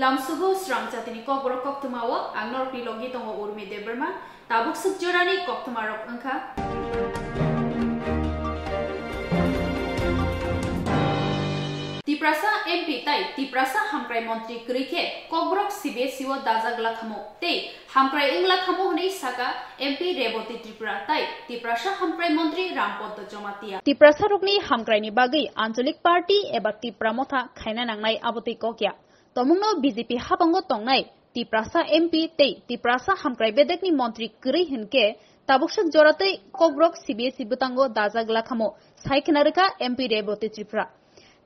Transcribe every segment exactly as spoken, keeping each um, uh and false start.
Tamsugo srang jatini kokborok koktwmao ang norokni logi tongo Urmi Debbarma. Tabuk swk jorani koktwmarok wngkha. Tiprasa M P tai Tiprasa hamkrai montri kwrwi khe kokborok C B S E o dajak lakhamo tei hamkrai wng lakhamo hwnwi saka M P Reboti Tripura tai Tiprasa hamkrai montri Rampoddo Jomatia. Tiprasarokni hamkraini bagwi ancholik party eba Tipra motha khaina nangnai abo twi kokya. Tomungno B J P habango tongnai Tiprasa M P tei Tiprasa hamkrai bedekni montri kwrwi hinkhe tabuk swk joratwi kokborok C B S E bwtango dajak lakhamo sai khna rwkha M P Reboti Tripura.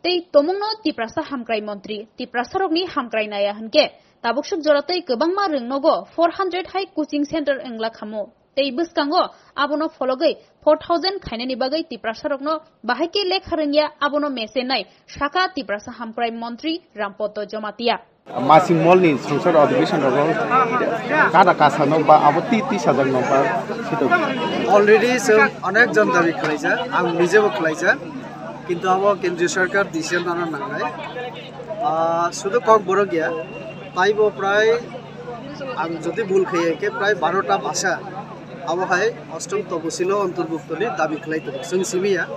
Tei tomungno Tiprasa hamkrai montri Tiprasarokni hamkrai naya hinkhe tabuk swk joratwi kwbangma rwngnogo four hundred hai coaching center wng lakhamo. Tei bwskango abono phologwi four thousand khainani bagwi Tiprasarokno bahai khe lekha rwngya abono mesenai saka Tiprasa hamkrai montri Rampoddo Jomatia. Masing molni songsad adhibeshon rogo kada kasano ba abo ti ti sajak no ba sito. Already chwng onek jon dabi khwlaijak, ang nijebo khwlaijak, kintu abo kendriya sarkar decision nana nangnai. Ah, sudu kokborok ya, taibo prai ang jodi bul khaiya khe prai barota basa. Abo hai ostom topusilo ontorbhuktoni dabi khlai tongo. Chwng simi ya,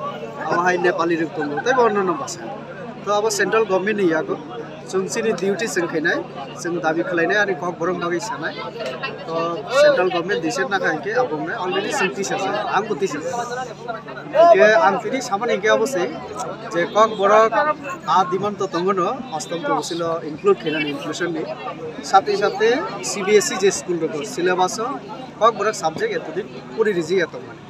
abo hai Nepali rok tongo, tei bo onno basa. To abo central government ni yago. Chwng chini duty chwng khainai, chwng dabi khlainai, ani kokborok bagwi sanai. To central government decision nakha hinkhe abo wngkha already chwng tisajak, ang bo tisajak. Hinkhe ang tini samani hinkhe abo se je kokborok a demand to tongo no, ostom topusilo include khainani inclusion ni. Sate sate C B S E je school rok syllabus o kokborok subject etodin puri rijia tongmani.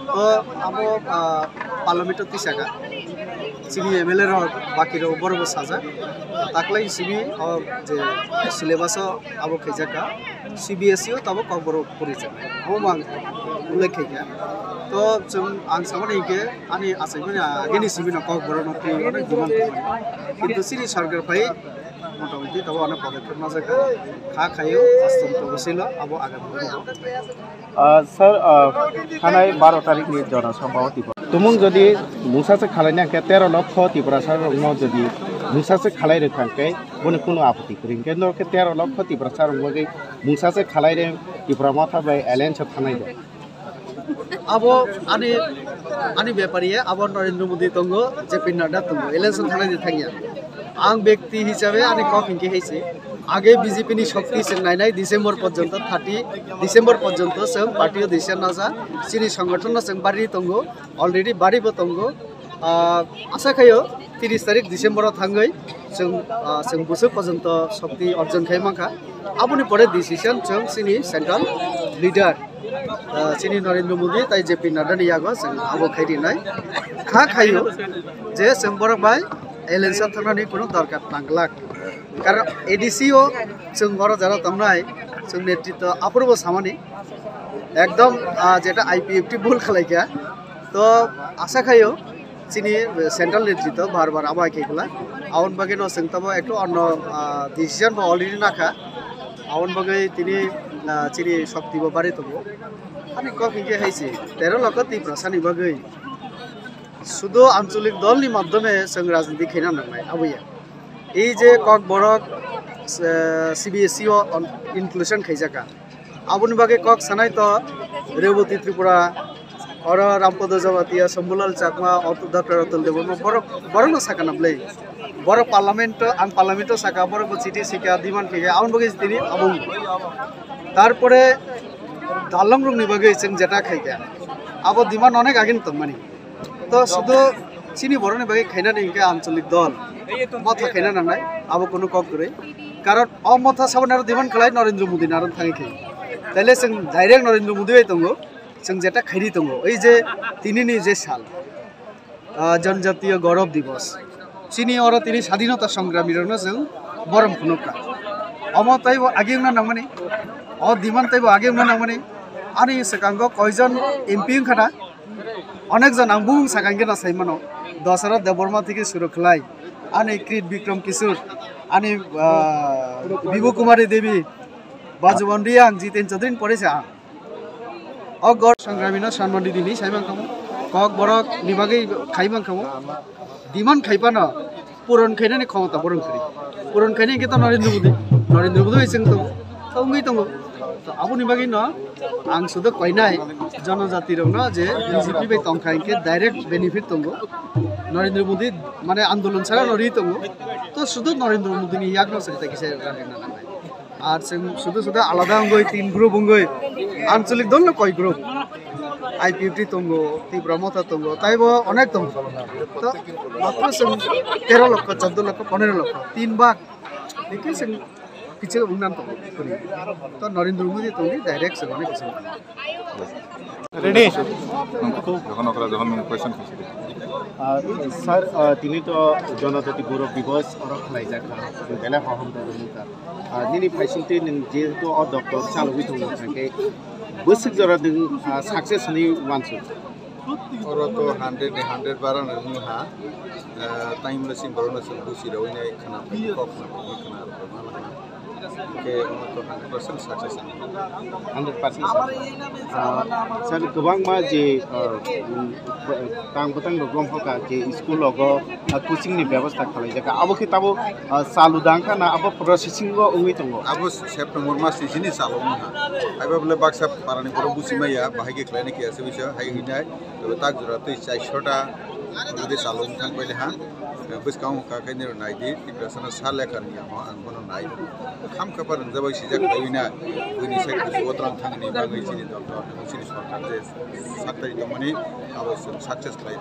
To abo, ah, parliament o tisaka. Chini M L A rok baki rok borok bo sajak. Taklai simi o je syllabus o abo khaijak ka. C B S E o tabo kokborok puri jak. Abo mang ullekh khaikha. To chwng ang samani hinkhe ani achaimani agini simi no kokborok no twi onek demand tongmani. Kintu chini sarkar phai motamoti tabo onek podokkhep najak kha. Kha khaio, astom topusilo abo agami dinugo. Ah, sir, ah, thanai baro tarikh ni Jana Sabha o Tipra. Tumung jodi mungsa se khalai nang khe tero lokho Tiprasa rokno jodi mungsa se khalai rwkha khe boni kunu apoti kwrwi khe norok khe tero lokho Tiprasa rok bagwi mungsa se khalai re Tipra motha bai alliance o thanai do. Abo ani, ani bepari ya, abo Narendra Modi tongo, J P Nadda tongo, alliance o thanai di thangya. Ang bekti hisabe ani kok hinkhe hai se. Age B J P ni shokti chwng nainai December porjonto thirty December porjonto chwng party o decision naja chini songothon no chwng bari tongo, already bari bo tongo. Ah, asa khaio tiris tarik December o thangwi chwng, ah, chwng bwswk porjonto shokti orjon khai mankha. Aboni pore decision chwng chini central leader, ah, chini Narendra Modi tai J P Nadda ni yago chwng abo khai rinai. Kha khaio je chwng borok bai alliance o thangnani kunu dorkar nangglak. Karon A D C o chwng oro jara tongnai, chwng netritwo aphuru bo samani ekdom, ah, jeta I P F T bul khlaikha. To asa khaio chini central netritwo bar bar abo hai khaikhala. Aboni bagwi no chwng tamo ekto onno, ah, decision bo already nakha. Aboni bagwi tini, ah, chini shokti bo bari tongo. Ani kok hinkhe hai se tero lokho Tiprasa ni bagwi. Sudu ancholik dol ni madhyome chwng rajniti khaina nangnai, abo ya. Ei je kokborok, eh, C B S E o on-, inclusion khaijaka. Aboni bagwi kok sanai to Reboti Tripura, oro Rampodo Jamatia, Shambhulal Chakma, Doctor Atul Debbarma, borok, borokno sakana bwlai. Borok parliament o, ang parliament o saka, borok bo chiti sika, demand khaika, aboni bagwi tini abo. Tarpore dalong rokni bagwi chwng jeta khaika. Abo demand onek agini tongmani. To sudu chini borokni bagwi khainani hinkhe ancholik dol motha khaina nangnai, abo kunu kok kwrwi. Karon o motha saboni aro demand khlai Narendra Modi ni aro thangwi khai. Taile chwng direct Narendra Modi bai tongo, chwng jeta khairi tongo. Ei je tinini je sal, ah, Janjatiya Gaurav Divas, chini oro tini Sadhinota Songramrokno chwng borom phunukha. Omo taibo age wngna nangmani, o demand taibo age wngna nangmani. Ani swkango koijon M P wngkha na, onek jon ang bumung sakang gena sai mano. Dasarath Debbarma theke suru khlai, ani Krit Bikram Kishore, ani, ah, Bibhu Kumari Devi, Bajuban Reang, Jiten Chaudhary ni pore se ang. O Gaur Sangramino Sanman Didi ni sai mankha mo. Kokborok ni bagwi khai mankha mo. Demand khai pano. Puron khainani khomota borok kwrwi. Puron khainai hwnkhe to Narendra Modi. Narendra Modi bai chwng tongo. To wngwi tongo. To aboni bagwi no ang sudo koinai jonojati rokno je B J P bai tongkha hwnkhe direct benefit tongo. Narendra Modi mane andolon sara no ri tongo. To sudo Narendra Modi ni yakno sari ta kisa rang rang nangnai. Ar chwng sudu sudu alada wngwi tin group wngwi anchalik dol no koi group. I P F T tongo, Tipra Motha tongo, taibo onek tongo. To matro chwng tero lokho, choddo lokho, ponero lokho, tin bak. Hikhe chwng kichik wngnan tongo. To Narendra Modi tongwi direct chwng onek kichik. Ready? Jokhon okra, jokhon nwng question khaisidi. Ah, sir, ah, tini to Jonojati Gaurav Divas oro khlaijak kha, belai hohom doro wngkha. Ah, nini phaisingtwi nwng jehetu o doctor chalogwi tongo, hwnkhe bwswk jora nwng, ah, success hwnwi uansuk? Oro to hundred ni hundred barano wngha. Ah, time le sing borokno chwng busi rwui nai khna pai kok khna pai khna rw pai mano. Hwnkhe omo to hundred percent success wngkha. Hundred percent success. Ah, sir, kwbangma je, ah, um, tang bwtang rok romhoka je school rogo, ah, coaching ni bebostha khwlaijak kha. Abo khe tabo, ah, chalu da wngkha na abo processing o wngwi tongo? Abo September mas ni sini chalu wngkha. Haiba bole baksa parani borok busi maya, bahai khe khlaina khe aswk bisa hai hinai. Tei tak jora tei chairshota bwdwi chalok wng thang paile ha. Bwskango wngkha khe nini nai di, Tiprasano sa lekha rwngya ho ang bono nai. Kham khapar rwngjabai sijak khlaiwi na, buini sai kuchugo twlang thangni bagwi chini doptor, chini sorkar je saktari tongmani abo chwng success khlai.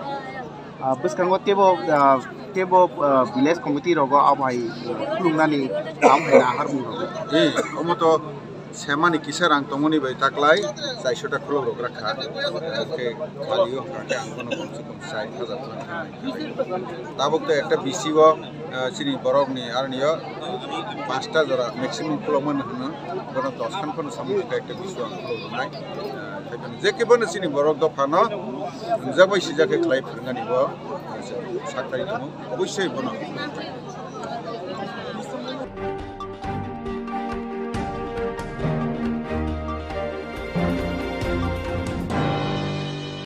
Ah, bwskango teibo, ah, teibo, ah, village committee rogo abo hai, ah, khulumnani kam hai na harmung rogo. Eh, omo to semani kisa rang tongmani bai taklai, chairshota khulok rok rakha. Hwnkhe khalio hwnkha khe ang bono komse kom char hajar tong thangwi. Tabuk to ekta B C o, ah, chini borokni arnio pasta jora maximum khulokmani hwno, bono dos khan phano samung kha ekta B C o ang khulok rwnai. Ah, je khe bono chini borok dophano wngjak bai sijak khe khlai phwrwngani bo, ah, sak tai tongo, obosoi bono.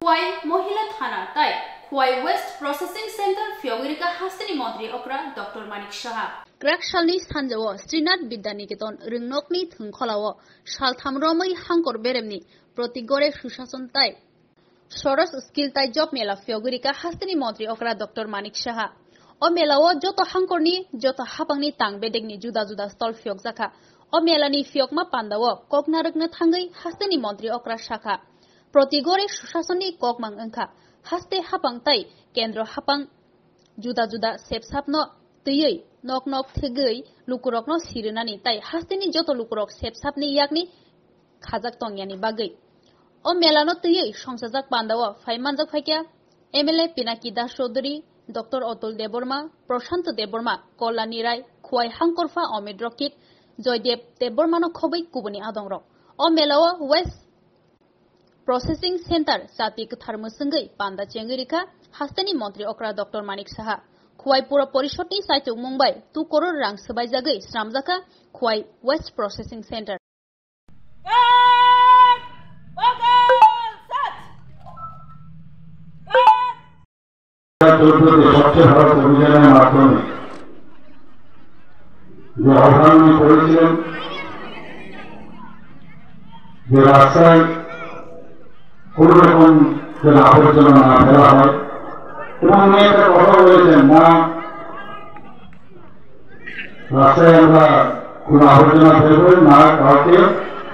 Khowai Mohila Thana tai Khowai Waste Processing Center phiyogwi rwkha hasteni montri okra Doctor Manik Saha. Kwrak salni sanjao Srinath Bidya Niketan rwngnokni thwngkholao saltham romwi hangkor beremni Proti Gore Sushason tai Soros Skill tai Job Mela phiyogwi rwkha hasteni montri okra Doctor Manik Saha. O melao joto hangkorni, joto hapangni tang bedekni juda juda stall phiyokjakha. O melani phiyokma pandao kok narwkna thangwi hasteni montri okra sakha, Proti Gore Sushasonni kokmang wngkha, haste hapang tai kendro hapang juda juda sepsapno twiwi nok nok thegwi lukurokno sirinani tai hasteni joto lukurok sepsapni yakni khajak tongyani bagwi. O melano twiwi songchajak pandao phai manjak phaikha M L A Pinaki Das Chaudhury, Doctor Atul Debbarma, Prashanto Debbarma, Kalyani Rai, Khowai Hangkorpha Amit Rokit, Joydev Debbarmano khobwi kubuni adongrok. O melao Waste Processing Center chati kwthar mwswngwi panda chengwi rikha hasteni montri okra Doctor Manik Saha. Khowai Pura Porishadni saichukmung bai two crore rang swbaijagwi swnamjakha Khowai Waste Processing Center. চৌদ্দতে স্বচ্ছ ভারত অভিযানের মাধ্যমে যে অবদান উনি করেছিলেন, যে রাস্তায় কোনো রকম যেন আবর্জনা না ফেলা হয়, এবং উনি একটা কথা বলেছেন, না রাস্তায় আমরা কোনো আবর্জনা ফেলবো না, কাউকে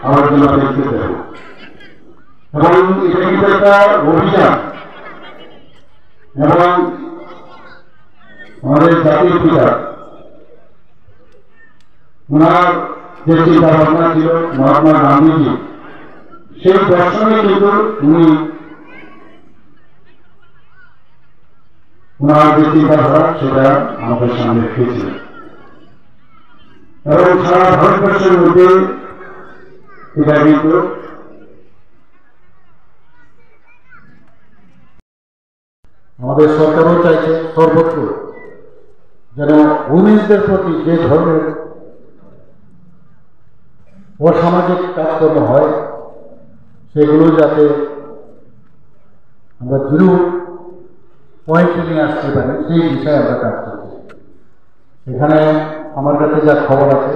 আবর্জনা ফেলতে দেব। এবং এটা কিন্তু একটা অভিযান, এবং আমাদের জাতির পিতা ওনার যে চিন্তা ভাবনা ছিল, মহাত্মা গান্ধীজি, সেই দর্শনে কিন্তু উনি ওনার যে চিন্তাধারা, সেটা আমাদের সামনে রেখেছিলেন। এবং সারা ভারতবর্ষের মধ্যে এটা কিন্তু আমাদের সরকারও চাইছে সর্বত্র যেন উইমেন্সদের প্রতি যে ধরনের অসামাজিক কাজকর্ম হয়, সেগুলো যাতে আমরা জিরো পয়েন্টে নিয়ে আসতে পারি, সেই বিষয়ে আমরা কাজ করছি। এখানে আমার কাছে যা খবর আছে,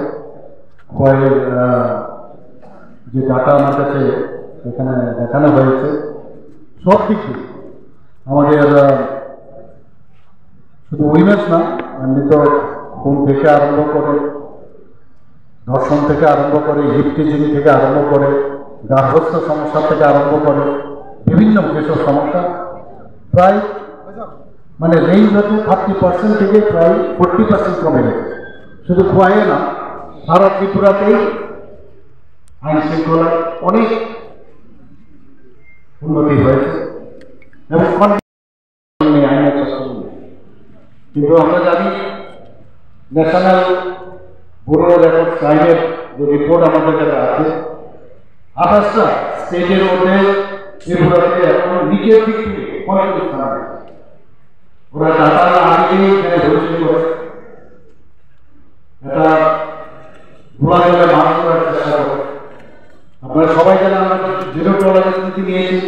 খোয়াইয়ের, আহ, যে ডাটা আমার কাছে এখানে দেখানো হয়েছে, সব দিক দিয়ে আমাদের, আহ, শুধু উইমেন্স না, এমনি তো ঘুম থেকে আরম্ভ করে, ধর্ষণ থেকে আরম্ভ করে, হিপ টিচিং থেকে আরম্ভ করে, গার্হস্থ্য সমস্যা থেকে আরম্ভ করে, বিভিন্ন কেসের সমস্যা প্রায়, মানে, রেঞ্জ হচ্ছে থার্টি পার্সেন্ট থেকে প্রায় ফোর্টি পার্সেন্ট কমে গেছে। শুধু খোয়াইয়ে না, সারা ত্রিপুরাতেই আইন শৃঙ্খলার অনেক উন্নতি হয়েছে এবং অনেক নেই, আইনের শাসন নেই। কিন্তু আমরা জানি, ন্যাশনাল ব্যুরো অফ রেকর্ড ক্রাইমের যে রিপোর্ট আমাদের কাছে আছে, আঠাশটা স্টেটের মধ্যে ত্রিপুরা থেকে এখন নিচের দিক থেকে অনেক স্থান আছে। ওরা ডাটা না আনতেই এখানে হইচই করে। এটা ঘোলা জলে মাছ ধরার চেষ্টা করে। আপনারা সবাই জানেন, আমরা জিরো টলারেন্স নীতি নিয়েছি,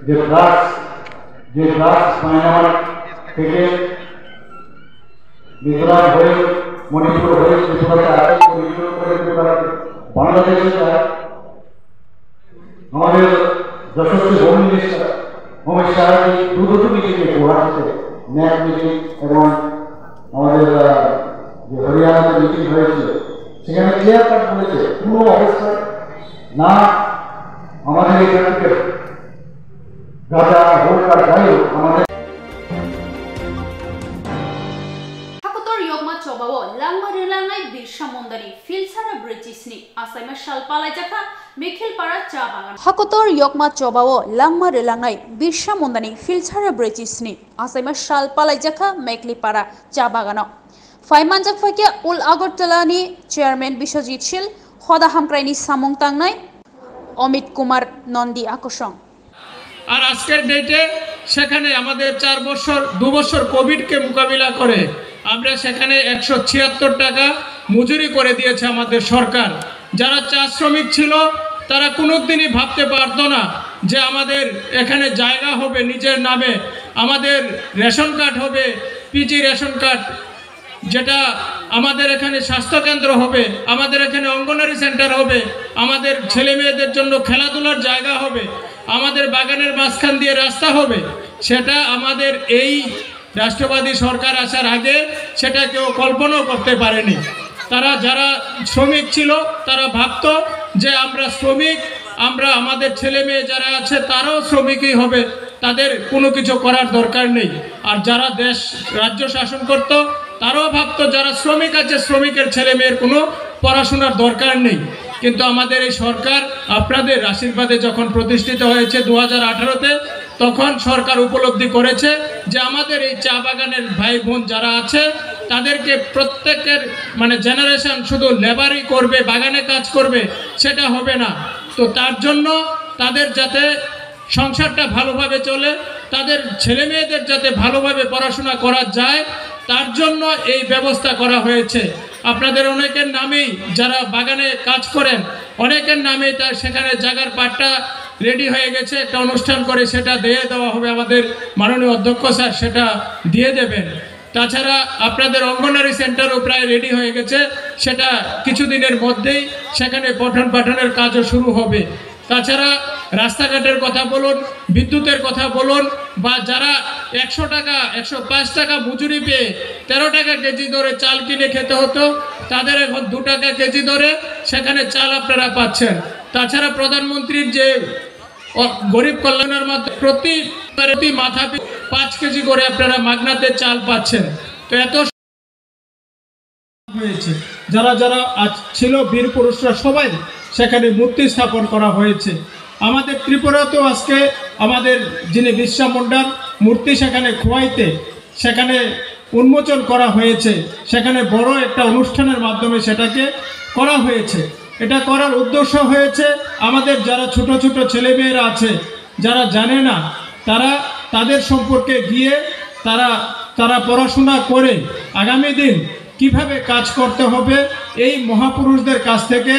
যে ড্রাগস, যে ড্রাগস মায়ানমার থেকে মিজোরাম হয়ে, মণিপুর হয়ে, ত্রিপুরাতে আসে, ত্রিপুরা করে ত্রিপুরাতে বাংলাদেশে যায়। আমাদের যশস্বী হোম মিনিস্টার অমিত শাহজি দুটো মিটিংয়ে গুয়াহাটিতে, ন্যাক মিটিং এবং আমাদের, আহ, যে হরিয়ানাতে মিটিং হয়েছিল, সেখানে ক্লিয়ার কাট বলেছে, কোনো অবস্থায় না আমাদের এখান থেকে গাঁজা হোক আর যাই হোক, আমাদের Hakotor Yokma Chobao Langma Rwlangnai Birsa Mundani Philsara Brwi Chisni Achaima Sal Palaijakha Mekhilpara Cha Bagan. Hakotor Yokma Chobao Langma Rwlangnai Birsa Mundani Philsara Brwi Chisni Achaima Sal Palaijakha Mekhilpara Cha Bagano. Phaimanjak phaikha Ul Agartala ni Chairman Biswajit Shil, Hoda Hamkrai ni Samung Tangnai Amit Kumar Nondi Akosong. আর আজকের ডেটে সেখানে আমাদের চার বছর, দু বছর কোভিডকে মোকাবিলা করে আমরা সেখানে একশো ছিয়াত্তর টাকা মজুরি করে দিয়েছে আমাদের সরকার। যারা চা শ্রমিক ছিল, তারা কোনোদিনই ভাবতে পারতো না যে আমাদের এখানে জায়গা হবে নিজের নামে, আমাদের রেশন কার্ড হবে, পিজি রেশন কার্ড, যেটা আমাদের এখানে স্বাস্থ্যকেন্দ্র হবে, আমাদের এখানে অঙ্গনারী সেন্টার হবে, আমাদের ছেলে মেয়েদের জন্য খেলাধুলার জায়গা হবে, আমাদের বাগানের মাঝখান দিয়ে রাস্তা হবে, সেটা আমাদের এই রাষ্ট্রবাদী সরকার আসার আগে সেটা কেউ কল্পনাও করতে পারেনি। তারা যারা শ্রমিক ছিল, তারা ভাবতো যে আমরা শ্রমিক, আমরা, আমাদের ছেলে মেয়ে যারা আছে তারাও শ্রমিকই হবে, তাদের কোনো কিছু করার দরকার নেই। আর যারা দেশ রাজ্য শাসন করত, তারাও ভাবতো যারা শ্রমিক আছে, শ্রমিকের ছেলে মেয়ের কোনো পড়াশোনার দরকার নেই। কিন্তু আমাদের এই সরকার আপনাদের আশীর্বাদে যখন প্রতিষ্ঠিত হয়েছে দু হাজার আঠারোতে, তখন সরকার উপলব্ধি করেছে যে আমাদের এই চা বাগানের ভাই বোন যারা আছে, তাদেরকে প্রত্যেকের, মানে, জেনারেশন শুধু লেবারই করবে, বাগানে কাজ করবে, সেটা হবে না। তো তার জন্য তাদের যাতে সংসারটা ভালোভাবে চলে, তাদের ছেলে মেয়েদের যাতে ভালোভাবে পড়াশোনা করা যায়, তার জন্য এই ব্যবস্থা করা হয়েছে। আপনাদের অনেকের নামেই, যারা বাগানে কাজ করেন, অনেকের নামেই তা সেখানে জায়গার পাট্টা রেডি হয়ে গেছে, একটা অনুষ্ঠান করে সেটা দিয়ে দেওয়া হবে আমাদের মাননীয় অধ্যক্ষ স্যার, সেটা দিয়ে দেবেন। তাছাড়া আপনাদের অঙ্গনারী সেন্টারও প্রায় রেডি হয়ে গেছে, সেটা কিছুদিনের মধ্যেই সেখানে পঠন পাঠনের কাজও শুরু হবে। তাছাড়া রাস্তাঘাটের কথা বলুন, বিদ্যুতের কথা বলুন, বা যারা একশো টাকা, একশো পাঁচ টাকা মজুরি পেয়ে তেরো টাকা কেজি দরে চাল কিনে খেতে হতো, তাদের এখন দু টাকা কেজি দরে সেখানে চাল আপনারা পাচ্ছেন। তাছাড়া প্রধানমন্ত্রীর যে, অ, গরিব কল্যাণের মাধ্যমে প্রতি, প্রতি মাথা পিছু পাঁচ কেজি করে আপনারা মাগনাতে চাল পাচ্ছেন। তো এত হয়েছে। যারা যারা আজ ছিল বীর পুরুষরা সবাই সেখানে মূর্তি স্থাপন করা হয়েছে। আমাদের ত্রিপুরাতেও আজকে আমাদের যিনি বিরসা মুন্ডার মূর্তি সেখানে খোয়াইতে সেখানে উন্মোচন করা হয়েছে, সেখানে বড় একটা অনুষ্ঠানের মাধ্যমে সেটাকে করা হয়েছে। এটা করার উদ্দেশ্য হয়েছে আমাদের যারা ছোট ছোট ছেলেমেয়েরা আছে, যারা জানে না, তারা, তাদের সম্পর্কে গিয়ে তারা, তারা পড়াশোনা করে আগামী দিন কিভাবে কাজ করতে হবে, এই মহাপুরুষদের কাছ থেকে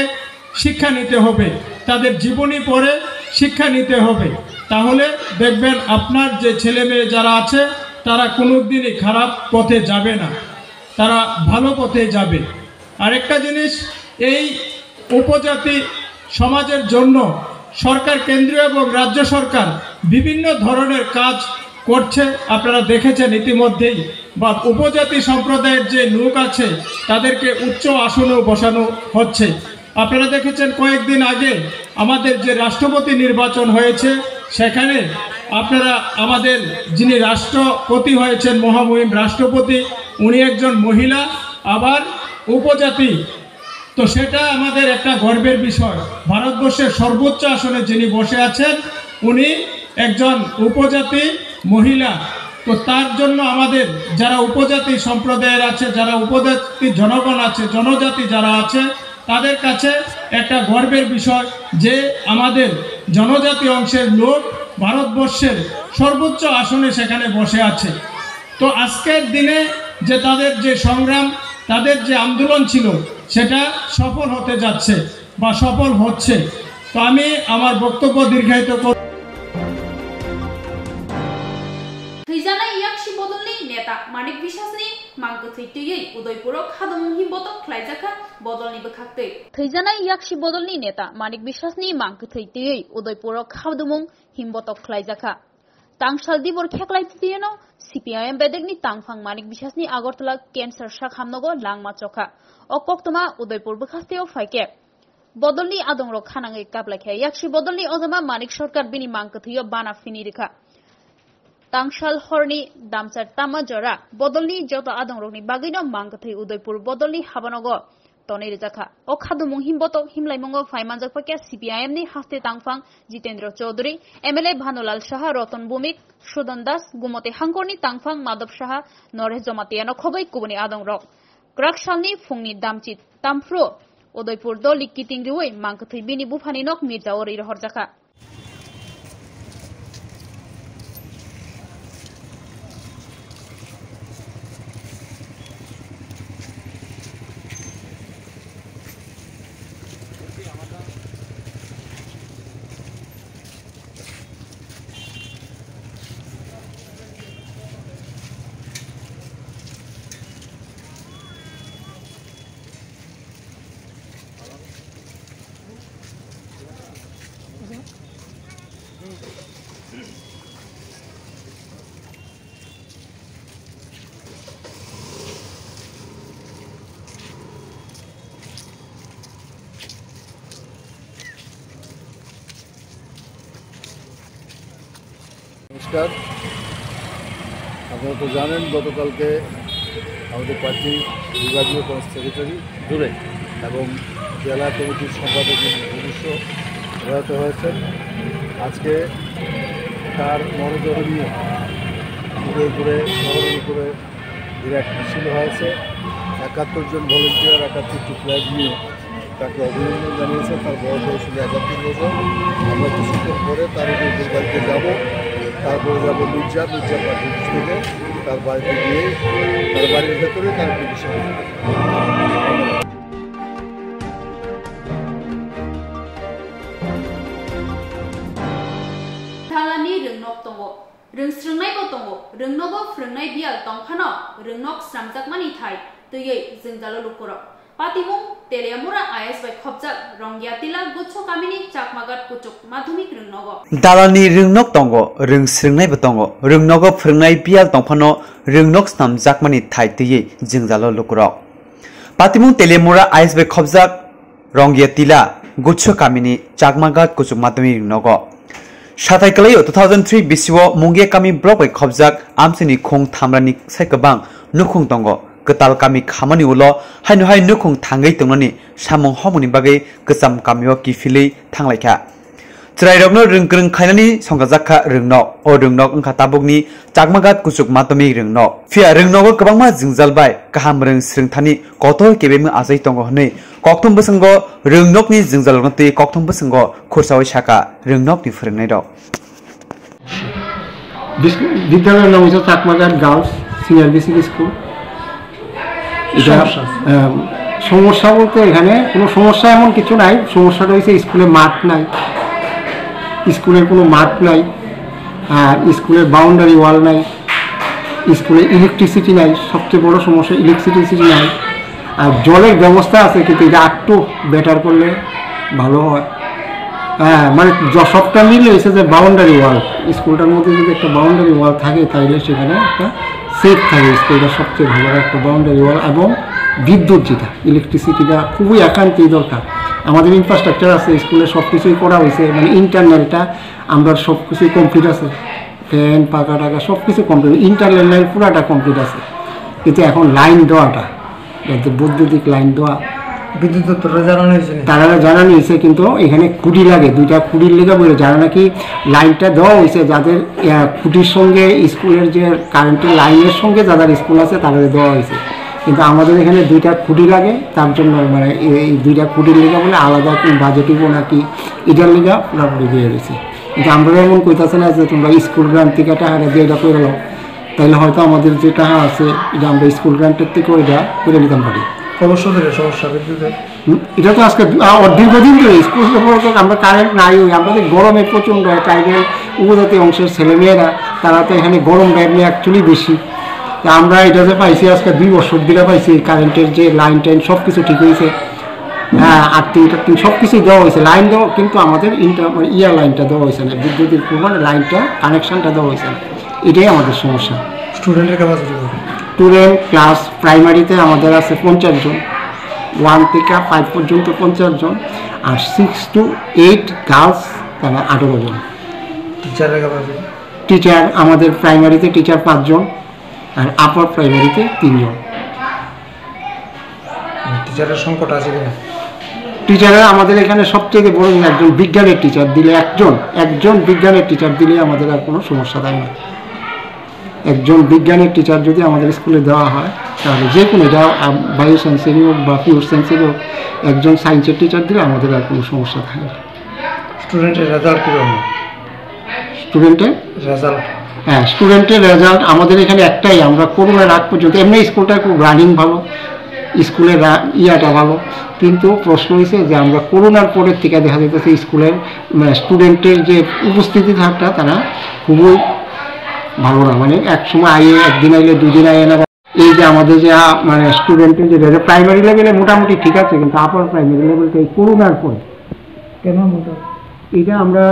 শিক্ষা নিতে হবে, তাদের জীবনী পড়ে শিক্ষা নিতে হবে। তাহলে দেখবেন আপনার যে ছেলে মেয়ে যারা আছে, তারা কোনোদিনই খারাপ পথে যাবে না। তারা ভালো পথে যাবে। আরেকটা জিনিস, এই উপজাতি সমাজের জন্য সরকার, কেন্দ্রীয় এবং রাজ্য সরকার বিভিন্ন ধরনের কাজ করছে, আপনারা দেখেছেন ইতিমধ্যেই। বা উপজাতি সম্প্রদায়ের যে লোক আছে, তাদেরকে উচ্চ আসনেও বসানো হচ্ছে। আপনারা দেখেছেন কয়েকদিন আগে আমাদের যে রাষ্ট্রপতি নির্বাচন হয়েছে, সেখানে আপনারা, আমাদের যিনি রাষ্ট্রপতি হয়েছেন, মহামহিম রাষ্ট্রপতি, উনি একজন মহিলা, আবার উপজাতি। তো সেটা আমাদের একটা গর্বের বিষয়। ভারতবর্ষের সর্বোচ্চ আসনে যিনি বসে আছেন, উনি একজন উপজাতি মহিলা। তো তার জন্য আমাদের যারা উপজাতি সম্প্রদায়ের আছে, যারা উপজাতি জনগণ আছে, জনজাতি যারা আছে, তাদের কাছে একটা গর্বের বিষয় যে আমাদের জনজাতি অংশের লোক ভারতবর্ষের সর্বোচ্চ আসনে সেখানে বসে আছে। তো আজকের দিনে যে তাদের যে সংগ্রাম, তাদের যে আন্দোলন ছিল, সেটা সফল হতে যাচ্ছে বা সফল হচ্ছে। তো আমি আমার বক্তব্য দীর্ঘায়িত করব। Thwijanai yakshi bodolni neta Manik Biswasni mang kwthwi twiwi Udaipuro khadumung himbotok khlaijakha bodolni bwkhaktwi. Thwijanai yakshi bodolni neta Manik Biswasni mang kwthwi twiwi Udaipuro khadumung himbotok khlaijakha. Tangsal dibor kheklai tiyeno C P I M bedekni tangphang Manik Biswasni Agartala cancer sak hamnogo langma chokha. O koktwma Udaipur bwkhasteo phaikhe bodolni adongrok khanangwi kaplaikha. Yakshi bodolni ojama Manik Sarkar bini mang kwthwio bana phini rikha. Tangsal horni damchar tama jora bodolni joto adongrokni bagwino mang kwthwi Udaipur bodolni habanogo tonwi rijakha. O khadumung himbotok himlaimungo phai manjakpakya C P I M ni haste tangphang Jitendra Chaudhary, M L A Bhanulal Saha, Roton Bhumik, Sudan Das, Gumoti Hangkorni tangphang Madhav Saha, Noresh Jamatia nokhogwi kubuni adongrok. Kwrak salni phungni damchi tamphru Udaipur doli kiting riwi mang kwthwi bini buphani nok Mirjao ri rohorjakha. নমস্কার। আপনারা তো জানেন, গতকালকে আমাদের পার্টি বিভাগীয় সেক্রেটারি জুড়ে এবং জেলা কমিটির সম্পাদক ভূমিষ্ঠ প্রয়াত হয়েছেন। আজকে তার মরদেহ নিয়ে উপরে উপরে শহরের উপরে বিরাট মিছিল হয়েছে। একাত্তর জন ভলেন্টিয়ার, একাত্তরটি ফ্ল্যাগ নিয়ে তাকে অভিনন্দন জানিয়েছে। তার বয়স হয়েছিল একাত্তর বছর। আমরা কিছুক্ষণ পরে তার উপর বাড়িতে যাব, তারপরে যাব মির্জা, মির্জা পার্টি অফিস থেকে তার বাড়িতে গিয়ে তার বাড়ির ভেতরে তার petition. Dalani rwngnok tongo. Rwng swrwngnaibo tongo, rwngnogo phwrwngnai biyal tong phano rwngnok snamjakmani thai twiwi jwngjalo lukurok. Patimung Teliamura I A S bai khopjak Rongya Tila Guchho kamini Chakmagat Kuchuk Madhyamik rwngnogo. Dalani rwngnok tongo, rwng swrwngnaibo tongo, rwngnogo phwrwngnai biyal tong phano rwngnok snamjakmani thai twiwi jwngjalo lukurok. Patimung Teliamura I A S bai khopjak Rongya Tila, Guchho kamini Chakmagat Kuchuk Madhyamik rwngnogo. Satai kwlaio two thousand three bisio Mungia kami block bai khopjak amchaini khung thamrani sai kwbang nukhung tongo. Kwtal kami khamani ulo haino hai nukhung thangwi tongnani samung homoni bagwi kwcham kamio kiphilwi thanglaikha. Chwrairokno rwngkwrwng khlainani songchajakha rwngnok. O rwngnok wngkha tabukni Chakmagat Kuchuk Madhyamik rwngnok. Phiya rwngnogo kwbangma jwngjal bai kaham rwng swrwngthani kotor kebengma achai tongo hwnwi kokthum bwskango rwngnokni jwngjalrokno twi kokthum bwskango khursaui sakha rwngnokni phwrwngnairok. বিস-, বিদ্যালয়ের নাম হচ্ছে Chakmaghat girls senior basic school. এটা, সমস্যা আছে। আম, সমস্যা বলতে এখানে কোনো সমস্যা এমন কিছু নাই, সমস্যাটা হচ্ছে স্কুলে মাঠ নাই, স্কুলের কোনো মাঠ নাই, আর স্কুলের বাউন্ডারি ওয়াল নাই। স্কুলে ইলেকট্রিসিটি নাই, সবচেয়ে বড় সমস্যা ইলেকট্রিসিটি নাই। আর জলের ব্যবস্থা আছে, কিন্তু এটা আরেকটু বেটার করলে ভালো হয়। হ্যাঁ, মানে য-, সবটা মিলে হয়েছে যে বাউন্ডারি ওয়াল, স্কুলটার মধ্যে যদি একটা বাউন্ডারি ওয়াল থাকে, তাহলে সেখানে একটা সেফ থাকে স্কুলটা, সবচেয়ে ভালো একটা বাউন্ডারি ওয়াল। এবং বিদ্যুৎ, যেটা ইলেকট্রিসিটিটা খুবই একান্তই দরকার। আমাদের ইনফ্রাস্ট্রাকচার আছে, স্কুলে সব কিছুই করা হয়েছে, মানে ইন্টারনালটা আমরা সব কিছুই কমপ্লিট আছে, ফ্যান, পাখা টাকা সব কিছু কমপ্লিট, ইন্টারনাল লাইন পুরাটা কমপ্লিট আছে, কিন্তু এখন লাইন দেওয়াটা, যাতে বৈদ্যুতিক লাইন দেওয়া, বিদ্যুৎ দপ্তরে জানানো হয়েছে নি? তারা জানানো হয়েছে, কিন্তু এখানে খুঁটি লাগে, দুইটা খুঁটির লেগে বলে, যারা নাকি লাইনটা দেওয়া হয়েছে, যাদের, আহ, খুঁটির সঙ্গে স্কুলের যে কারেন্টের লাইনের সঙ্গে যাদের স্কুল আছে, তাদের দেওয়া হয়েছে। কিন্তু আমাদের এখানে দুইটা খুঁটি লাগে, তার জন্য মানে এই, এই দুইটা খুঁটির লেগে বলে আলাদা কোনো বাজেট হইব নাকি, এটার লেগে পুরাপুরি দিয়ে দিয়েছে। কিন্তু আমরা এমন কইতাছে না যে তোমরা স্কুল গ্রান্ট থেকে টাকা দিয়ে এটা করে দাও, তাহলে হয়তো আমাদের যে টাকা আছে, এটা আমরা স্কুল গ্রান্টের থেকে এটা করে নিতাম পারি। কত বছর ধরে সমস্যা বিদ্যুতের? হুম, এটা তো আজকে দু-, আ, দীর্ঘদিন ধরে স্কুল সম্পর্কে আমরা কারেন্ট নাই, ওই আমরা যে গরমে প্রচণ্ড হয়, ট্রাইবেল উপজাতি অংশের ছেলেমেয়েরা, তারা তো এখানে গরমটা এমনি অ্যাকচুয়ালি বেশি। তা আমরা এটা যে পাইছি, আজকে দুই বছর ধরে পাইছি, কারেন্টের যে লাইন টাইন সব কিছু ঠিক হয়েছে। হ্যাঁ, আর্থিং টার্থিং সব কিছুই দেওয়া হয়েছে, লাইন দেওয়া, কিন্তু আমাদের ইন্টার-, মানে ইয়ার লাইনটা দেওয়া হয়েছে না, বিদ্যুতের মানে লাইনটা, কানেকশনটা দেওয়া হয়েছে না। এটাই আমাদের সমস্যা। স্টুডেন্টের ক্যাপাসিটি কত? স্টুডেন্ট ক্লাস প্রাইমারিতে আমাদের আছে পঞ্চাশ জন, ওয়ান থেকে ফাইভ পর্যন্ত পঞ্চাশ জন, আর সিক্স টু এইট গার্লস তারা আঠারো জন। টিচারের ক্যাপাসিটি? টিচার আমাদের প্রাইমারিতে টিচার পাঁচজন, আর আপার প্রাইমারিতে তিনজন। টিচারের সংকট আছে কিনা? টিচারের আমাদের এখানে সবচেয়ে বড় একজন বিজ্ঞানের টিচার দিলে, একজন, একজন বিজ্ঞানের টিচার দিলে আমাদের আর কোনো সমস্যা থাকে না। একজন বিজ্ঞানের টিচার যদি আমাদের স্কুলে দেওয়া হয়, তাহলে যে কোনো, এটা, আম, বায়ো সায়েন্সেরই হোক বা পিওর সায়েন্সেরই হোক, একজন সায়েন্সের টিচার দিলে আমাদের আর কোনো সমস্যা থাকে না। স্টুডেন্টের রেজাল্ট কীরকম? স্টুডেন্টের? রেজাল্ট। হ্যাঁ, স্টুডেন্টের রেজাল্ট আমাদের এখানে একটাই, আমরা করোনার আগ পর্যন্ত, এমনি স্কুলটা খুব রানিং ভালো, স্কুলের রা-, ইয়াটা ভালো, কিন্তু প্রশ্ন হয়েছে যে আমরা করোনার পরের থেকে দেখা যাইতেছে স্কুলের, মানে, স্টুডেন্টের যে উপস্থিতি হারটা, তারা খুবই ভালো না, মানে এক সময় আইয়ে, একদিন আইলে দুই দিন আইয়ে না। এই যে আমাদের যে, আ, মানে স্টুডেন্টের যে প্রাইমারি লেভেলে মোটামুটি ঠিক আছে, কিন্তু আপার প্রাইমারি লেভেলটা এই করোনার পরে কেন মোটা? এটা আমরা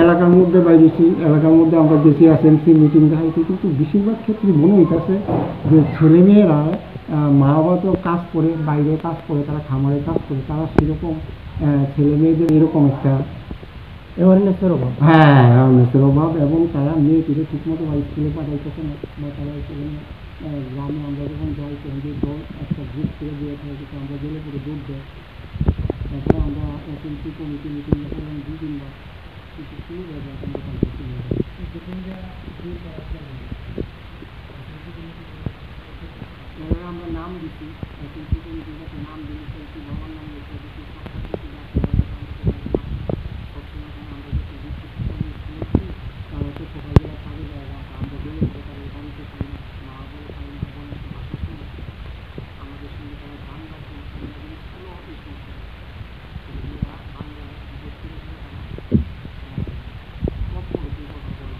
এলাকার মধ্যে বাইরেছি, এলাকার মধ্যে আমরা গেছি এসএমসি মিটিং দেখাইছি, কিন্তু বেশিরভাগ ক্ষেত্রে মনে হইতাছে যে ছেলেমেয়েরা, আহ, মা বাবা তো কাজ করে, বাইরে কাজ করে, তারা খামারে কাজ করে, তারা সেরকম, আহ, ছেলে মেয়েদের এরকম একটা অ্যাওয়ারনেসের অভাব। হ্যাঁ, অ্যাওয়ারনেসের অভাব, এবং তারা মেয়েটিকে ঠিকমতো বা স্কুলে পাঠাইতেছে না, বা তারা সেখানে, আহ, গ্রামে আমরা যখন যাই, তখন যে দল একটা গ্রুপ করে দিয়ে থাকে, যেটা আমরা গেলে পরে ভোট দেয়। তারপরে আমরা এসএমসি কমিটি মিটিং করলাম দুই তিনবার, কিন্তু কোনো জায়গায় আমরা কনফার্ম হয়ে যাই। এভাবে আমরা নাম দিছি, এসএমসি কমিটির কাছে নাম দিয়ে এসএমসি বাবার নাম লেখা দিছি, সব কিছু আছে, আমরা সেখানে সবসময় আমরা যখন রিসিভ করি, তারা তো সকালবেলা কাজে যায়, আমরা গেলে পরে তারা বাড়িতে পাই না, মা বলে পাই না, বলে তো বাসায় চলে যায়। আমাদের সঙ্গে তারা গান গাইছে, আমরা যদি স্কুলও অফিস করতে পারি, কিন্তু এরা বাংলা বিশেষ করে তারা, আহ, কম পড়ে দুর্বল হয়ে পড়ে।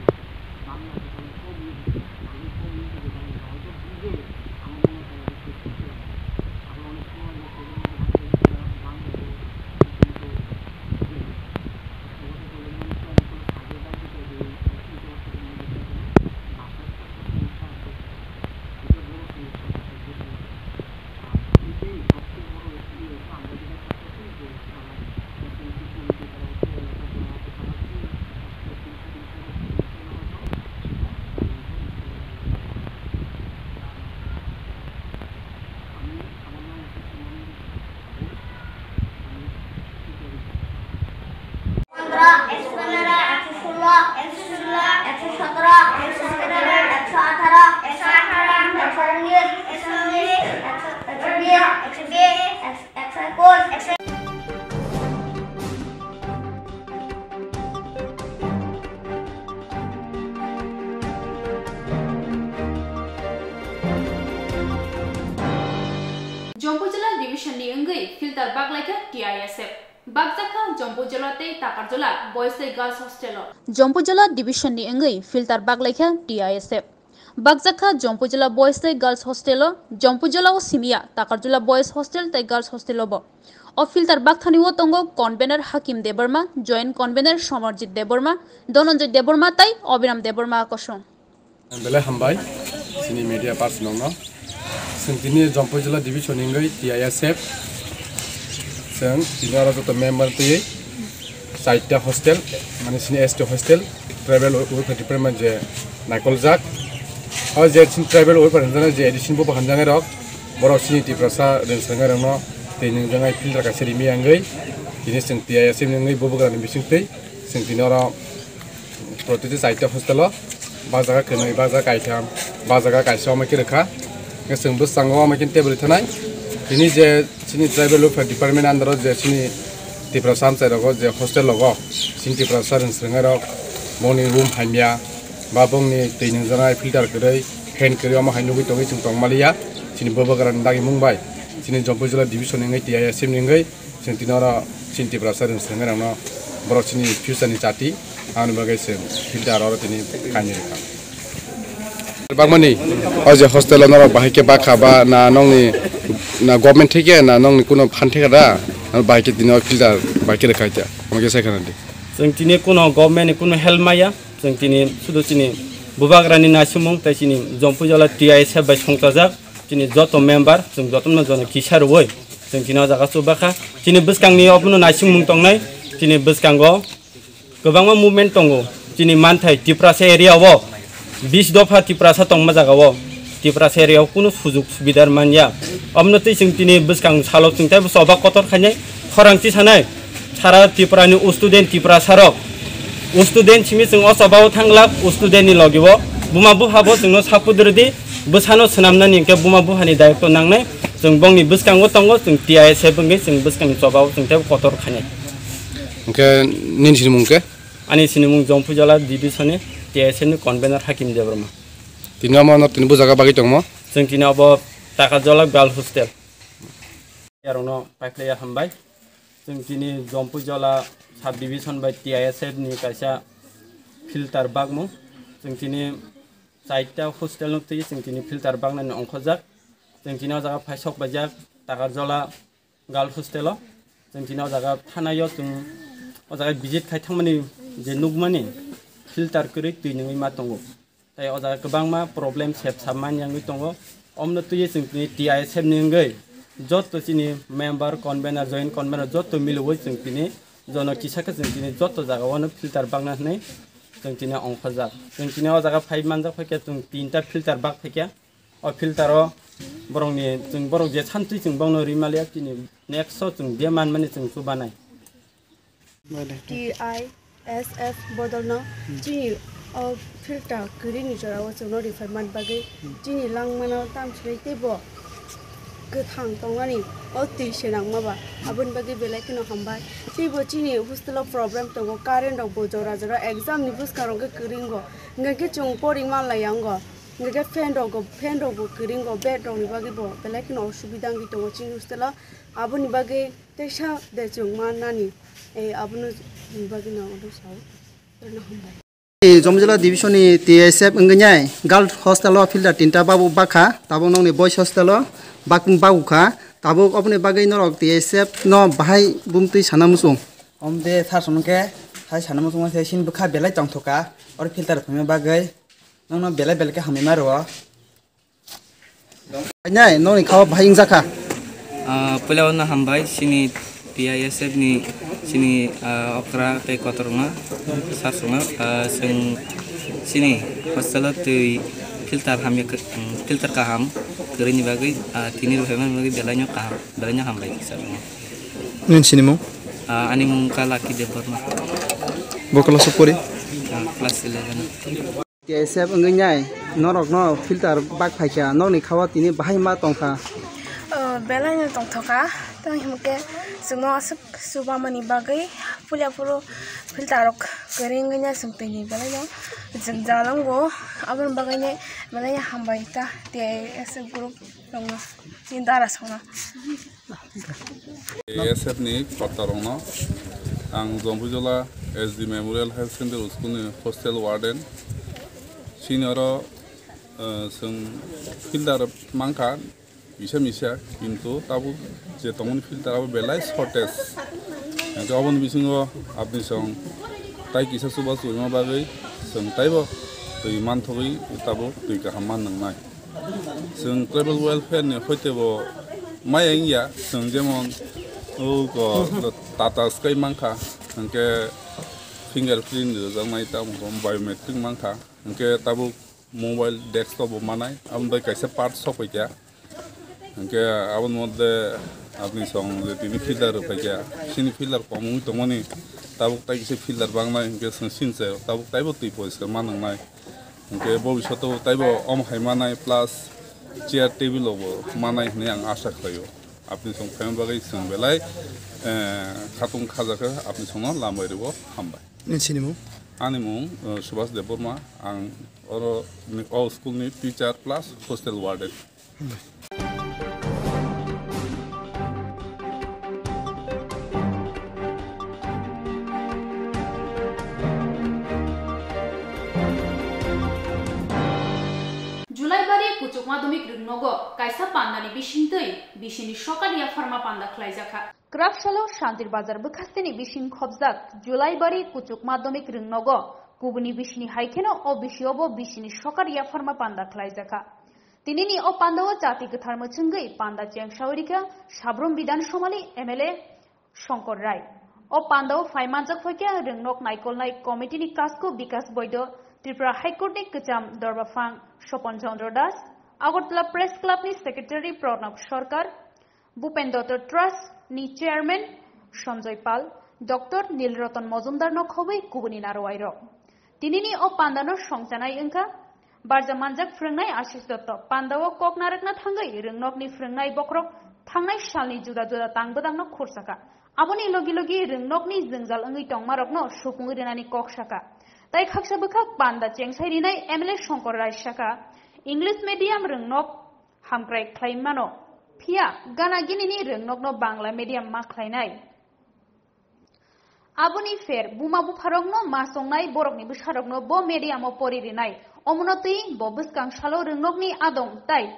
বাংলাতে তারা কম ইউজ করে, আমি কম ইউজ করি বাংলা, হয়তো বুঝে আমার মনে হয় তারা বেশি শিখতে পারে। আবার অনেক সময় আমরা প্রজন্মকে ভাবতে হবে তারা বাংলা বলে, কিন্তু বুঝে না। বাস্তবতা বলে মনে হয় অনেক সময় কাজে বাদ দিতে হবে, এই অসুবিধা অসুবিধার মধ্যে তারা ভাষার একটা সমস্যা আছে, এটা বড় সমস্যা আছে। পনেরো, একশো পনেরো, একশো ষোলো, একশো ষোলো, একশো সতেরো, একশো সতেরো, একশো আঠারো, একশো আঠারো, একশো উনিশ, একশো উনিশ, একশো, একশো বিশ, একশো বিশ, একশো, একশো একুশ, একশো Jompu Jila Division ni wngwi filter baklaikha T I S F. Bakjakha Jompu Jila tei Takarjala Boys tei Girls Hostel o. Jompu Jila Division ni wngwi filter baklaikha T I S F. Bakjakha Jompuijala Boys tei Girls Hostel o, Jompuijala o simiya, Takarjala Boys Hostel tei Girls Hostel o bo. O filter bakthani o tongo convener Hakim Debbarma, joint convener Somarjit Debbarma, Dhananjay Debbarma tei Abhiram Debbarma kosong. Belai hambai, chini media person no. Chwng tini Jompuijala division ni wngwi T I S F. Chwng tini oro joto member twi. Chaita hostel, mane chini S T hostel, tribal welfare department je naikoljak. O je chini tribal welfare hamjaknai je addition bo hamjaknai rok, borok chini Tiprasa rwngsangnai rokno twi nungjaknai filter kaisa rimi wngwi, tini chwng T I S F ni wngwi bubagrani bisingtwi chwng tini oro protiti chaita hostel o, ba jaga kwnwi, ba jaga kaitham, ba jaga kaisa omo khe rwkha. Hwnkhe chwng bwskango omo khe tebri thanai. Tini je chini tribal welfare department under o je chini Tiprasa amchai rogo je hostel rogo, chini Tiprasa rwng swrwngnairok bongni room hamya, ba bongni twi nungjaknai filter kwrwi, fan kwrwi omo hai nugwi tongwi chwng tongmaliya. Chini bubagrani dagimung bai chini Jompuijala division ni wngwi T I S F ni wngwi chwng tini oro chini Tiprasa rwng swrwngnairokno borok chini future ni chati, aboni bagwi chwng filter oro tini kainwi rwkha. Bakmani, o je hostel o norok bahai khe bakha ba na nongni na government theke na nongni kuno phan theke da, bahai khe tini o filter bahai khe rwkha khe, omo khe sai khana di. Chwng tini kuno government ni kuno help maya, chwng tini sudu chini bubagrani naisumung tei chini Jompuijala T I S F bai songchajak chini joto member, chwng jotono jono kisa rwui chwng tini o jaga chubakha. Chini bwskangni obono naisingmung tongnai, chini bwskango kwbangma movement tongo. Chini manthai Tiprasa area o, bis dopha Tiprasa tongma jaga o, Tiprasa area o kunu sujug subidar manya. Omono twi chwng tini bwskang salo chwng teibo choba kotor khainai, khorang chi sanai, sara Tripura ni student Tiprasa rok, student simi chwng o choba o thanglak, student ni logi o buma bupha bo chwngno support rwdi, bwsano swnamnani hwnkhe buma bupha ni daitw nangnai, chwng bongni bwskango tongo, chwng T I S F wngwi chwng bwskangni choba o chwng teibo kotor khainai. Hwnkhe nini sinimung khe? Ani sinimung Jompuijala division ni T S F ni convener Hakim Debbarma. Tini omo no tini bujaga bagwi tongmo? Chwng tini obo Takarjala Girl Hostel. Yarokno paiphlaiya hambai. Chwng tini Jompuijala sub division bai T S F ni kaisa filter bakmung. Chwng tini chaita hostel no twi chwng tini filter baknani ongkhorjak. Chwng tini o jaga phai sok paijak Takarjala Girl Hostel o. Chwng tini o jaga thanaio chwng o jaga visit khai thangmani je nukmani filter kwrwi twi nungwi ma tongo. Tei o jaga kwbangma problem sep sap mani wngwi tongo. Omno twiwi chwng tini T I S F ni wngwi joto chini member, convener, joint convener joto miliwi chwng tini jono kisa khe chwng tini joto jaga o no filter bakna hwnwi chwng tini ongkhorjak. Chwng tini o jaga phai manjak phai khe chwng tinta filter bak phai khe. O filter o borokni, chwng borok je santwi chwng bongno rimaliya, chini next o chwng je manmani chwng chubanai. T I S F bodolno chini o filter kwrwini jorao chwngno refer man bagwi chini langmano tamsinai teibo kwthang tongnani o twi swnangma ba, aboni bagwi belai kheno hambai. Teibo chini hostel o problem tongo, current rok bo jora jora exam ni bwskango khe kwrwi wngo, hwnkhe chwng pori manlaiya wngo. Hingke fan rok, fan rok bo kwrwi wngo, bed rok ni bagwi bo belai kheno osubida wngwi tongo chini hostel o. Aboni bagwi teisa de chwng ma nani, eh, abono ni bagwi no ano sao. Jomjila division ni T S F wngwi nai girls hostel o filter tinta babu bakha, tabuk nokni boys hostel o bak-, babu kha, tabuk oboni bagwi norok T S F no bahai bumtwi sana muchung. Om de sar song khe hai sana muchung se sin bwkha belai tongthoka, oro filter phaima bagwi. Nokno belai belai khe hamwi ma rwo. Nai, nokni kha o bahai wngjakha. Ah, puila no hambai, chini T I S F ni, chini, ah, okra tei kotor wngma, sasongma, ah, chwng chini hostel o twi filter hamya khe, um, filter kaham kwrwini bagwi, ah, tini rwphaima bagwi belai no kaham, belai no hambai sasongma. Nini sinimung? Ah, ani mung kha Lucky Debbarma. Bo class o pori? Ah, class eleven. T S F wngwi nai norokno filter bak phaikha, nokni kha o tini bahai ma tongkha. O, belai no tongthoka, tamo hinkhe chwngno aswk chubamani bagwi puila phuru filter rok kwrwi wngwi nai chwng tini belai no jwngjal wngo, aboni bagwi nai belai no hambai ta T S F group rokno, chini dara songno. A S F ni kotor rokno ang Jompuijola S D Memorial Higher Secondary School ni hostel warden. Chini oro Eh, chwng filter mankha, misa misa, kintu tabuk je tongmani filter abo belai shortage. Hingke oboni bisingo apni song tai kisa chuba chubaima bagwi chwng taibo twi manthogwi tabuk twi kaham man nwngnai. Chwng tribal welfare ni hoitebo maya wngya, chwng jemon o ko Tata Sky mankha, hingke fingerprint rijaknai, tamo biometric mankha, hingke tabuk mobile desktop bo manai, aboni bai kaisa part sok paikha. Hingke aboni modde apni song je tini filter rok paikha, sini filter kom wngwi tongmani, tabuk tai kisa filter bangnai, hingke chwng sinse tabuk taibo twi poriskar ma nwngnai. Hingke bobishoto taibo om hai manai plus chair table rok bo manai hinwi ang asha khlaio. Apni song phaima bagwi chwng belai, eh, khatung khajakhe apni songno lambai rwo, hambai. Nini sinimung? Ani mung, eh, Subhas Debbarma, ang oro ni, o school ni teacher plus hostel warden. Julaibari Kuchuk Madhyamik Rwngnogo kaisa pandani bisingtwi bisini sokar yapharma panda khlaijakha. Kwrak salo Shantir Bazar bwkhasteni bising khopjak Julaibari Kuchuk Madhyamik Rwngnogo kubuni bisini hai kheno o bisiobo bisini sokar yapharma panda khlaijakha. Tinini o pandao chati kwthar mwchwngwi panda chengsawi rikha Sabrum Bidhan Somali M L A Shankar Rai. O pandao phai manjak phaikha Rwngnok Naikolnai Committee ni Kasku Bikas Boido, Tripura High Court ni Kwcham Dorbaphang Sopon Chandra Das, Agartala Press Club ni Secretary Pranab Sarkar, Bhupen Datta Trust ni Chairman Sanjoy Pal, Doctor Nil Ratan Majumdar no khobwi kubuni narwai rok. Tinini o pandano songchanai wngkha, barja manjak phrwngnai Ashish Dotto, pandao kok narwkna thangwi Rwngnokni phrwngnai bokhorok thangnai salni juda juda tang bwdangno khursakha. Aboni logi logi Rwngnokni jwngjal wngwi tongmarokno supungwi rwnani kok sakha. Tai khaksa bwkhak panda chengsai rinai M L A Shankar Rai sakha, English medium Rwngnok hamkrai khlai mano, phiya gana ginini Rwngnokno Bangla medium ma khlainai. Aboni pher buma bupharokno ma songnai borokni bwsarokno bo medium-o pori rinai. Omono twi bo bwskang salo Rwngnokni adong tai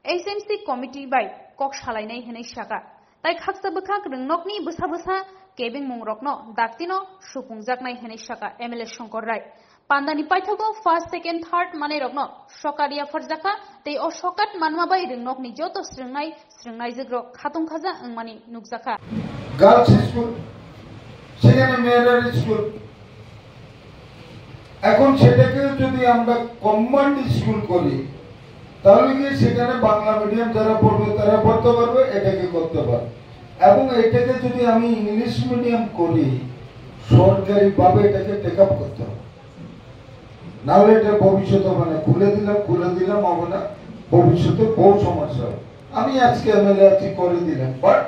H M C committee bai kok salainai hwnwi sakha. Tai khaksa bwkhak Rwngnokni bwsa bwsa kebengmungrokno daktino supungjaknai hwnwi sakha M L A Shankar Rai. Pandani paithago first, second, third manwirokno sokat yapharjakha tei o sokat manma bai Rwngnokni joto srwngnai srwngnaijwkrok khatung khaja wngmani nukjakha. Girls school, সেখানে মেয়েদের স্কুল। এখন সেটাকেও যদি আমরা combined school করি, তাহলে গিয়ে সেখানে বাংলা মিডিয়াম যারা পড়বে তারা পড়তে পারবে, এটাকে করতে পারবে। এবং এটাকে যদি আমি ইংলিশ মিডিয়াম করি, সরকারিভাবে এটাকে টেক আপ করতে হবে। নাহলে এটা ভবিষ্যতে হবে না। খুলে দিলাম, খুলে দিলাম, হবে না, ভবিষ্যতে বহু সমস্যা হবে। আমি আজকে এমএলএ আছি, করে দিলাম, বাট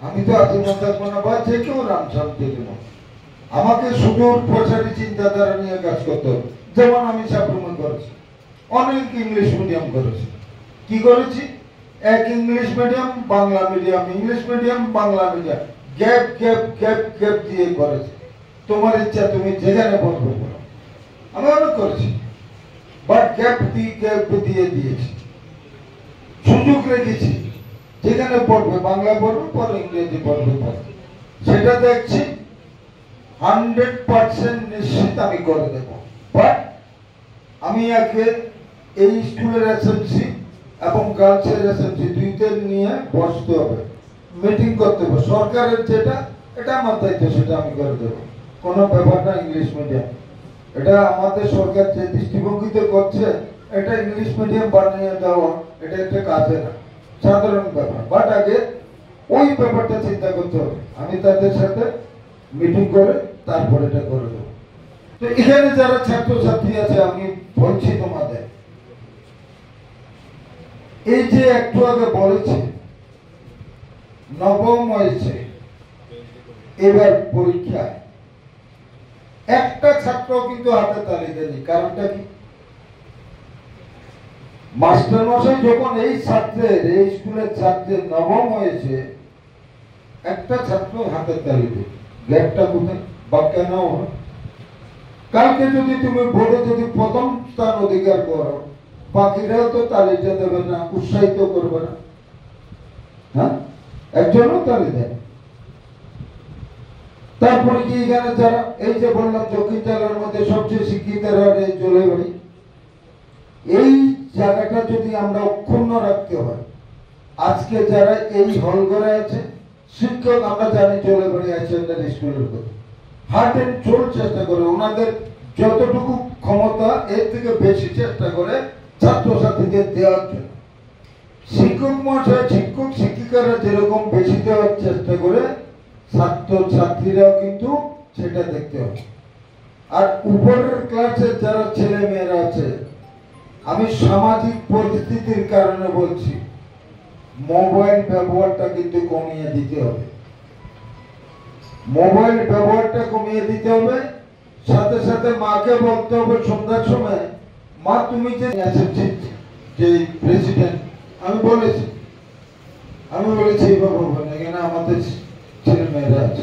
আমি তো আজীবন থাকবো না, বা যে কেউ রামসাম যে কেউ। আমাকে সুদূর প্রসারী চিন্তাধারা নিয়ে কাজ করতে হবে। যেমন আমি সাবরুমে করেছি, অনেক ইংলিশ মিডিয়াম করেছি। কি করেছি? এক English medium, Bangla medium, English medium, Bangla medium, gap gap gap gap দিয়ে করেছি। তোমার ইচ্ছা, তুমি যেখানে পড়বে পড়ো। আমি অনেক করেছি, বাট গ্যাপ দিয়ে গ্যাপ দিয়ে দিয়েছি, সুযোগ রেখেছি। যেখানে পড়বে, বাংলা পড়বে পড়ো, ইংরেজি পড়বে পড়ো। সেটা দেখছি, হান্ড্রেড পার্সেন্ট নিশ্চিত আমি করে দেব। বাট আমি আগে এই স্কুলের এসএমসি এবং গার্লসের এসএমসি দুইটা নিয়ে বসতে হবে, মিটিং করতে হবে। সরকারের যেটা, এটা আমার দায়িত্ব, সেটা আমি করে দেবো। কোনো ব্যাপার না ইংলিশ মিডিয়াম। এটা আমাদের সরকার যে দৃষ্টিভঙ্গিতে করছে, এটা ইংলিশ মিডিয়াম বানিয়ে দেওয়া, এটা একটা কাজে না, সাধারণ ব্যাপার। বাট আগে ওই ব্যাপারটা চিন্তা করতে হবে। আমি তাদের সাথে মিটিং করে তারপর এটা করে দেবো। তো এখানে যারা ছাত্রছাত্রী আছে, আমি বলছি তোমাদের, এই যে একটু আগে বলেছে, নবম হয়েছে এবার পরীক্ষায়, একটা ছাত্র কিন্তু হাতে তালি দেয়নি। কারণটা কি? মাস্টার মশাই যখন এই ছাত্রের, এই স্কুলের ছাত্রের নবম হয়েছে, একটা ছাত্র হাতে তালি দেয়, গ্যাপটা কোথায় বা কেন হলো? কালকে যদি তুমি বোর্ডে যদি প্রথম স্থান অধিকার করো, বাকিরাও তো তালিটা দেবে না, উৎসাহিত করবে না, হ্যাঁ? একজনও তালি দেয়। তারপরে কি এখানে যারা, এই যে বললাম, দক্ষিণ জেলার মধ্যে সবচেয়ে শিক্ষিত এরা এই জোলাইবাড়ি, এই জায়গাটা যদি আমরা অক্ষুণ্ণ রাখতে হয়, আজকে যারা এই হলঘরে আছে, শিক্ষক আমরা জানি জোলাইবাড়ি হাই সেকেন্ডারি স্কুলের কথা, হার্ট অ্যান্ড সোল চেষ্টা করে, ওনাদের যতটুকু ক্ষমতা এর থেকে বেশি চেষ্টা করে ছাত্রছাত্রীদের দেওয়ার জন্য। শিক্ষক মহাশয়, শিক্ষক শিক্ষিকারা যেরকম বেশি দেওয়ার চেষ্টা করে, ছাত্র ছাত্রীরাও কিন্তু সেটা দেখতে হবে। আর উপরের ক্লাসে যারা ছেলে মেয়েরা আছে, আমি সামাজিক পরিস্থিতির কারণে বলছি, মোবাইল ব্যবহারটা কিন্তু কমিয়ে দিতে হবে। মোবাইল ব্যবহারটা কমিয়ে দিতে হবে। সাথে সাথে মাকে বলতে হবে সন্ধ্যার সময়, "মা, তুমি যে এসএসসি যে প্রেসিডেন্ট," আমি বলেছি, আমি বলেছি, "বাবা, বাবা, এখানে আমাদের ছেলে মেয়েরা আছে।"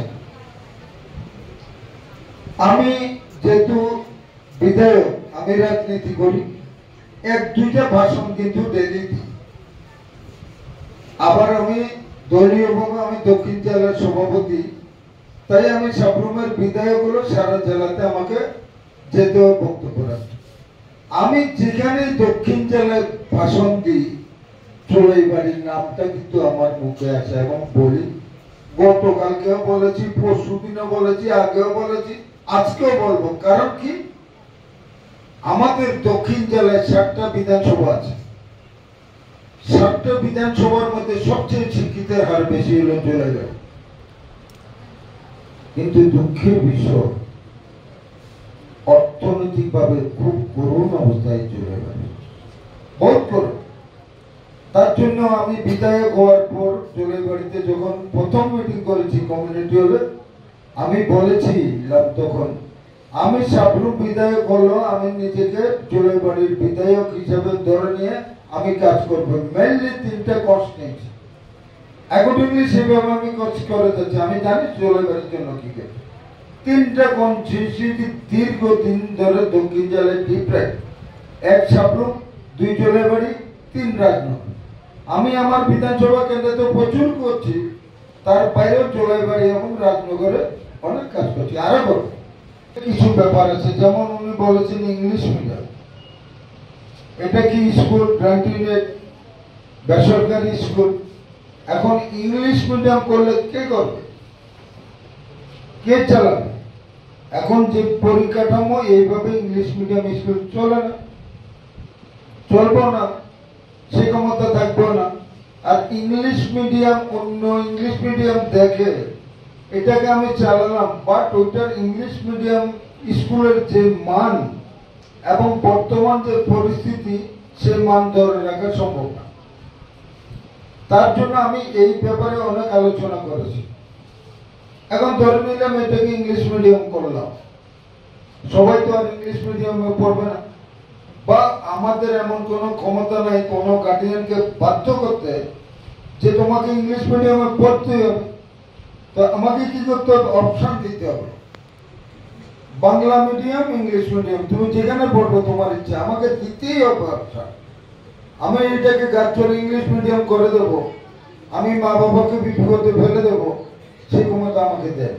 আমি যেহেতু বিধায়ক, আমি রাজনীতি করি, এক দুইটা ভাষণ কিন্তু ডেইলি দিই। আবার আমি দলীয়ভাবে আমি দক্ষিণ জেলার সভাপতি, তাই আমি সাব্রুমের বিধায়ক হলো সারা জেলাতে আমাকে যেতে হয় বক্তব্য রাখতে। আমি যেখানে দক্ষিণ জেলায় ভাষণ দিই, জোলাইবাড়ির নামটা কিন্তু আমার মুখে আসে এবং বলি। গতকালকেও বলেছি, পরশুদিনও বলেছি, আগেও বলেছি, আজকেও বলবো। কারণ কি? আমাদের দক্ষিণ জেলায় সাতটা বিধানসভা আছে। সাতটা বিধানসভার মধ্যে সবচেয়ে শিক্ষিতের হার বেশি হলো জোলাইবাড়ি। কিন্তু দুঃখের বিষয়, অর্থনৈতিকভাবে খুব করুণ অবস্থায় জোলাইবাড়ি, বহুত করুণ। তার জন্য আমি বিধায়ক হওয়ার পর জোলাইবাড়িতে যখন প্রথম মিটিং করেছি কমিউনিটি হলে, আমি বলেছিলাম তখন, আমি সাবরুম বিধায়ক হলো, আমি নিজেকে জোলাইবাড়ির বিধায়ক হিসেবে ধরে নিয়ে আমি কাজ করব। মেইনলি তিনটা কনস্টিটুয়েন্সি, অ্যাকর্ডিংলি সেভাবে আমি কাজ করে যাচ্ছি। আমি জানি জোলাইবাড়ির জন্য কি করতে। তিনটা কনস্টিটুয়েন্সি দীর্ঘদিন ধরে দক্ষিণ জেলায় ডিপ্রাইভ, এক সাবরুম, দুই জোলাইবাড়ি, তিন রাজনগর। আমি আমার বিধানসভা কেন্দ্রে তো প্রচুর করছি, তার বাইরেও জোলাইবাড়ি এবং রাজনগরে অনেক কাজ করছি, আরো করব। কিছু ব্যাপার আছে, যেমন উনি বলেছেন ইংলিশ মিডিয়াম, এটা কি স্কুল, গ্রান্ট এইডেড, বেসরকারি স্কুল? এখন ইংলিশ মিডিয়াম করলে কে করবে, কে চালাবে? এখন যে পরিকাঠামো, এইভাবে ইংলিশ মিডিয়াম স্কুল চলে না, চলবো না, সে ক্ষমতা থাকবো না। আর ইংলিশ মিডিয়াম, অন্য ইংলিশ মিডিয়াম দেখে এটাকে আমি চালালাম, বাট ওইটার ইংলিশ মিডিয়াম স্কুলের যে মান এবং বর্তমান যে পরিস্থিতি, সে মান ধরে রাখা সম্ভব না। তার জন্য আমি এই ব্যাপারে অনেক আলোচনা করেছি। এখন ধরে নিলাম এটাকে ইংলিশ মিডিয়াম করলাম, সবাই তো আর ইংলিশ মিডিয়ামে পড়বে না, বা আমাদের এমন কোনো ক্ষমতা নাই কোনো গার্ডিয়ানকে বাধ্য করতে যে তোমাকে ইংলিশ মিডিয়ামে পড়তে হবে। তো আমাকে কি করতে হবে? অপশন দিতে হবে। বাংলা মিডিয়াম, ইংলিশ মিডিয়াম, তুমি যেখানে পড়বে তোমার ইচ্ছা, আমাকে দিতেই হবে অপশন। আমি এটাকে গাজর ইংলিশ মিডিয়াম করে দেব, আমি মা বাবাকে বিপদে ফেলে দেব, সেই ক্ষমতা আমাকে দেন।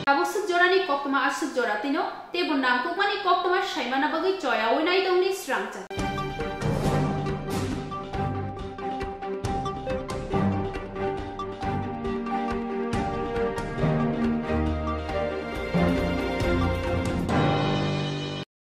Tabuk swk jorani koktwma aswk jora twino teibo nangkukmani koktwma saimana bagwi choyaui naitongni srangchak.